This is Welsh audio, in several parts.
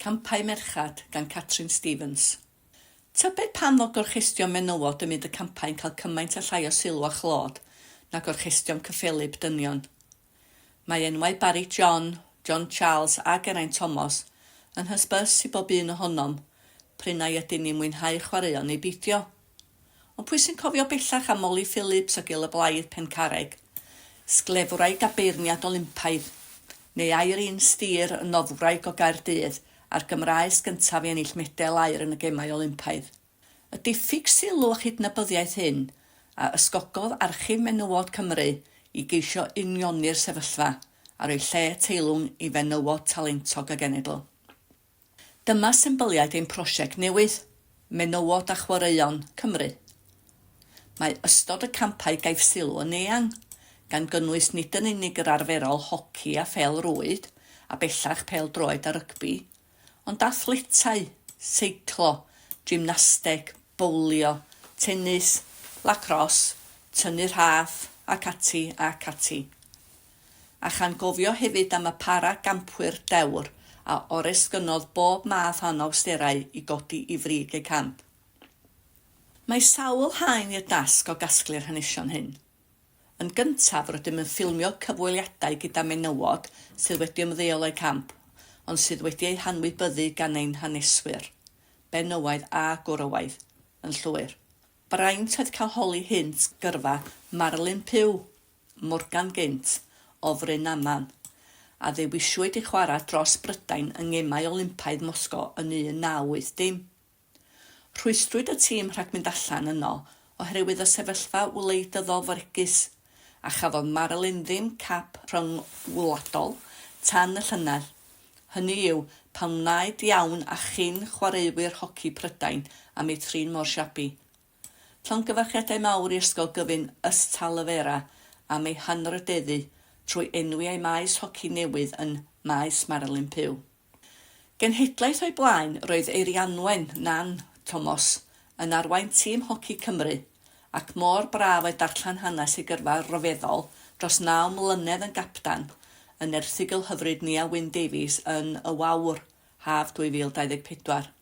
Campau Merched gan Catrin Stevens. Tybed pam fod gorchestion menywod ym myd y campau yn cael cymaint a llai o sylw a chlod na gorchestion cyffelyb dynion? Mae enwau Barry John, John Charles a Geraint Tomos yn hysbys i bob un ohonom, p'run ai ydyn ni'n mwynhau chwaraeon neu beidio. Ond pwy sy'n cofio bellach am Molly Phillips o Gil y Blaidd, Pencarreg, sglefwraig a beirniad Olympaidd, neu Irene Steer, y nofwraig o Gaerdydd, a'r Gymraes gyntaf i ennill medel aur yn y Gemau Olympaidd? Y diffyg sylw a chydnabyddiaeth hyn a ysgogodd Archif Menywod Cymru i geisio unioni'r sefyllfa a rhoi lle teilwng i fenywod talentog y genedl. Dyma symbyliad ein prosiect newydd, Menywod a Chwaraeon Cymru. Mae ystod y campau gaiff sylw yn eang, gan gynnwys nid yn unig yr arferol hoci a phêl-rwyd, a bellach pêl-droed a rygbi, ond athletau, seiclo, gymnasteg, bowlio, tenis, lacrosse, tynnu rhaff, ac ati, ac ati. A chan gofio hefyd am y para gampwyr dewr a oresgynnodd bob math o anawsterau i godi i frig eu camp. Mae sawl haen i'r dasg o gasglu'r hanesion hyn. Yn gyntaf, rydym yn ffilmio cyfweliadau gyda menywod sydd wedi ymddeol o'u camp, ond sydd wedi eu hanwybyddu gan ein haneswyr, benywaidd a gwrywaidd, yn llwyr. Braint oedd cael holi hynt gyrfa Marilyn Pugh, Morgan gynt, o Frynaman, a ddewiswyd i chwarae dros Brydain yng Ngemau Olympaidd Mosgo yn 1980. Rhwystrwyd y tîm rhag mynd allan yno oherwydd y sefyllfa wleidyddol fregus, a chafodd Marilyn ddim cap rhyngwladol tan y llynedd, hynny yw, pan wnaed iawn â chyn chwaraewyr hoci Prydain am eu trin mor shabby. Llongyfarchiadau mawr i Ysgol Gyfun Ystalyfera am ei hanrhydeddu trwy enwi ei maes hoci newydd yn Maes Marilyn Pugh. Genhedlaeth o'i blaen roedd Eirianwen, Nan, Tomos yn arwain tîm hoci Cymru ac mor braf oedd darllen hanes ei gyrfa ryfeddol dros naw mlynedd yn gapten yn erthygl hyfryd Nia Wyn Davies yn Y Wawr, haf 2024.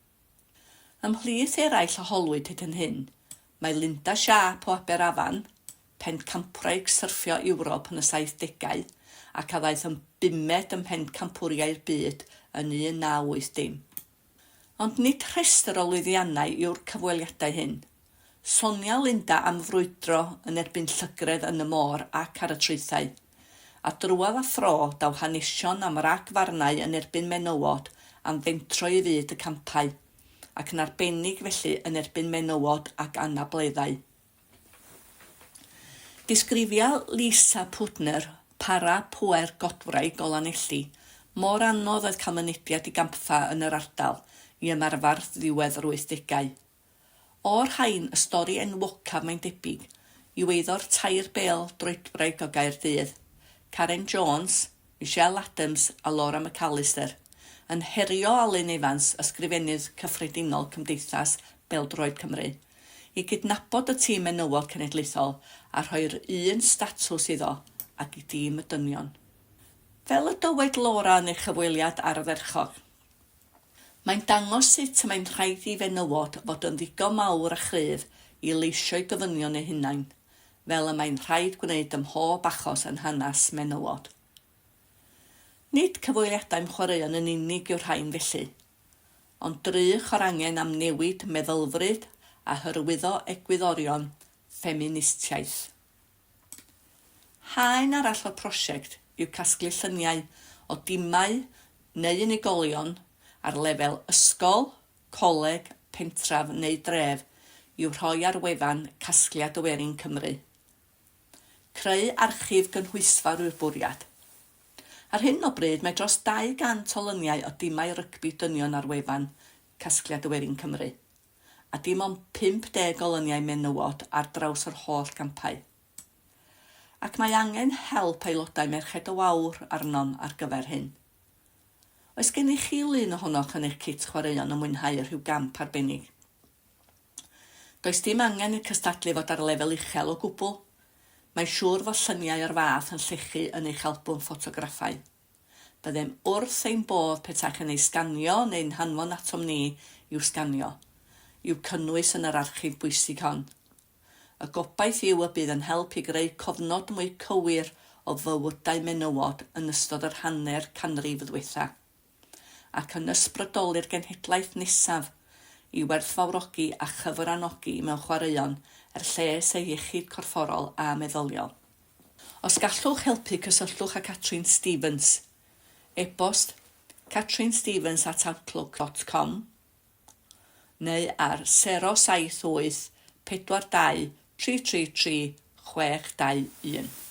Ymhlith eraill a holwyd hyd yn hyn, mae Linda Sharp o Aberafan, pencampwraig syrffio Ewrop yn y saithdegau ac a ddaeth yn bumed ym Mhencampwriau'r Byd yn 1980. Ond nid rhestr o lwyddiannau yw'r cyfweliadau hyn. Sonia Linda am frwydro yn erbyn llygredd yn y môr ac ar y traethau. A drwodd a thro, daw hanesion am ragfarnau yn erbyn menywod am fentro i fyd y campau, ac yn arbennig felly yn erbyn menywod ag anableddau. Disgrifia Lisa Putner, para pŵer godwraig o Lanelli, mor anodd oedd cael mynediad i gampfa yn yr ardal i ymarfer ddiwedd yr wythdegau. O'r rhain, y stori enwocaf mae'n debyg, yw eiddo'r tair bêl droedwraig o Gaerdydd, Karen Jones, Michelle Adams a Laura McAllister, yn herio Alun Evans, Ysgrifennydd Cyffredinol Cymdeithas Bêl-droed Cymru, i gydnabod y tîm menywod cenedlaethol a rhoi'r un statws iddo ag i dîm y dynion. Fel y dywed Laura yn ei chyfweliad ardderchog. Mae'n dangos sut y mae'n rhaid i fenywod fod yn ddigon mawr a chryf i leisio'u gofynion eu hunain, fel y mae'n rhaid gwneud ym mhob achos yn hanes menywod. Nid cyfweliadau am chwaraeon yn unig yw'r rhain felly, ond drych o'r angen am newid meddylfryd a hyrwyddo egwyddorion ffeministiaeth. Haen arall o'r prosiect yw casglu lluniau o dimau neu unigolion ar lefel ysgol, coleg, pentref neu dref i'w rhoi ar wefan Casgliad y Werin Cymru. Creu archif gynhwysfawr yw'r bwriad. Ar hyn o bryd mae dros 200 o luniau o dimau rygbi dynion ar wefan Casgliad y Werin Cymru. a dim ond 50 o lyniau menywod ar draws yr holl gampau. Ac mae angen help aelodau Merched y Wawr arnom ar gyfer hyn. Oes gennych chi lun ohonoch yn eich cit chwaraeon yn mwynhau rhyw gamp arbennig? Does dim angen i'r cystadlu fod ar lefel uchel o gwbl. Mae'n siŵr fod lluniau o'r fath yn llechu yn eich albwm ffotograffau. Byddem wrth ein bodd petaech yn eu sganio neu'n hanfon atom ni i'w sganio, i'w cynnwys yn yr archif bwysig hon. Y gobaith yw y bydd yn help i greu cofnod mwy cywir o fywydau menywod yn ystod yr hanner canrif ddwetha, ac yn ysbrydoli'r genhedlaeth nesaf i werthfawrogi a chyfranogi mewn chwaraeon er lles eu hiechyd corfforol a meddyliol. Os gallwch helpu cysylltwch â Catrin Stevens. E-bost, catrinstevens at outlook dot com neu ar 078 42 333 621.